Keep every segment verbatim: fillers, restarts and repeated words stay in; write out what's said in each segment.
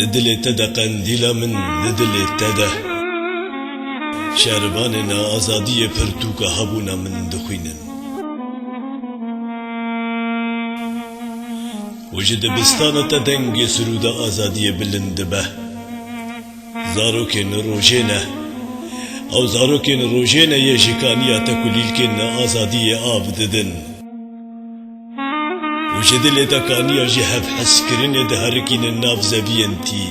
Di dilê te de qendîla min, di dilê te de. Şervanên azadiyê pirtûka hebûna min dixwînin. Û ji dibistana te dengê sirûda azadiyê bilind dibe. Zarokên rojê ne. Ew zarokên rojê ne yê ji kaniya te kulîlkên azadiyê av didin. Û ji dilê te kaniya jihevhezkirinê diherikînin nav zeviyên tî.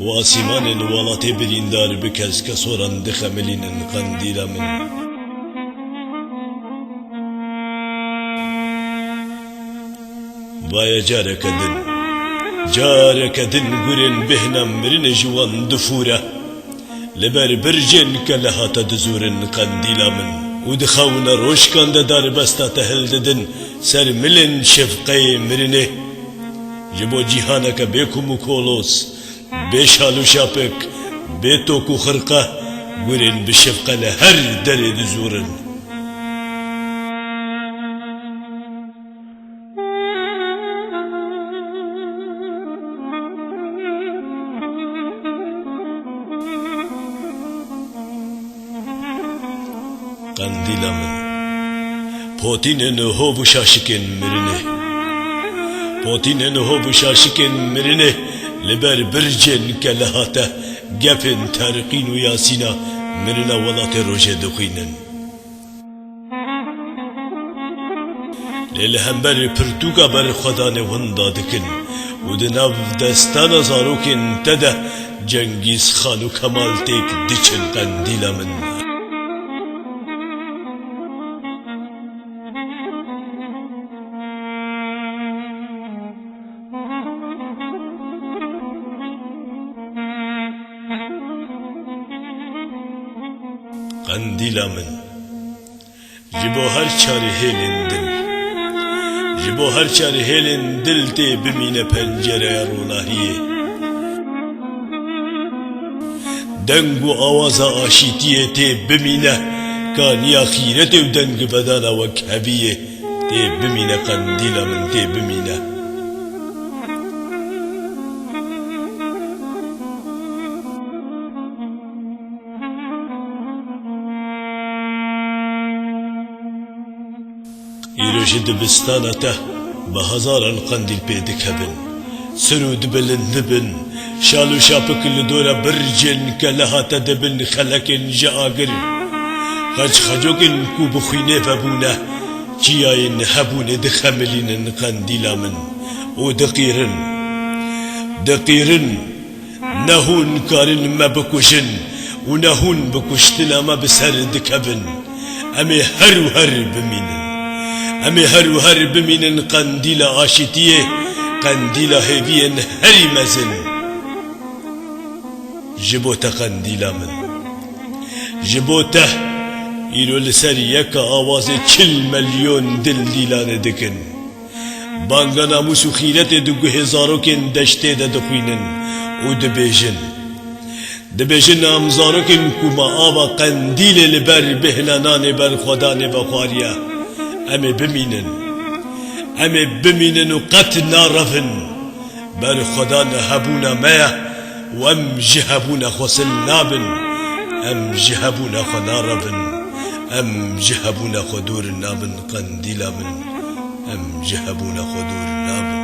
Û asîmanên welatê birîndar bi keskesoran dixemilînin qendîla min. Vaye careke din, careke din gurên bêhna mirinê ji wan difûre. Li ber bircên keleha te dizûrin qendîla min. Û di xewna rojkan de darbesta te hildidin ser milên şefqeyê mirinê. Ji bo cîhaneke bê kum û kolos, bê şal û şapik, bê tok û xirqe, gurên bi şefqe li her derê dizûrin. Qendîla min. Potînên hov û şaşikên mirinê. Potînên hov û şaşikên mirinê li ber bircên keleha te gefên Terqîn û Yasîna mirina welatê rojê dixwînin. Lê li hember pirtûka berxwedanê winda dikin û di nav destana zarokên te de Cengîz Xan û Kemal Têk diçin qendîla min. Qendîla min. Ji bo her çarê hêlên dil. Ji bo her çarê hêlên dil tê bimîne pencereya ronahiyê. Deng û awaza aşîtiyê tê bimîne kaniya xîretê û dengvedana wekheviyê tê bimîne qendîla min tê bimîne. Îro ji dibistana te bi hezaran qendîl pê dikevin. Sirûd bilind dibin, şal û şapik li dora bircên keleha te dibin xelekên ji agir. Xeç xecokên ku bi xwînê vebûne, çiyayên hebûnê dixemilînin qendîla min û diqîrin. Diqîrin. Ne hûn karin me bikujin û ne hûn bi kuştina me bi ser dikevin. Em ê her û her bimînin. Em ê her û her bimînin qendîla aşîtiyê, qendîla hêviyên herî mezin. Ji bo te qendîla min. Ji bo te îro li ser yeka awazê çil melyon dil dîlanê dikin. Banga namûs û xîretê di guhê zarokên deştê de dixwînin û dibêjin. Dibêjin, em zarokên ku me ava qendîlê li ber bêhna nanê berxwedanê vexwariye. Em ê bimînin. Em ê bimînin û qet narevin. Berxwedan hebûna me ye û em ji hebûna xwe sil nabin. Em ji hebûna xwe narevin. Em ji hebûna xwe dûr nabin qendîla min. Em ji hebûna xwe dûr nabin.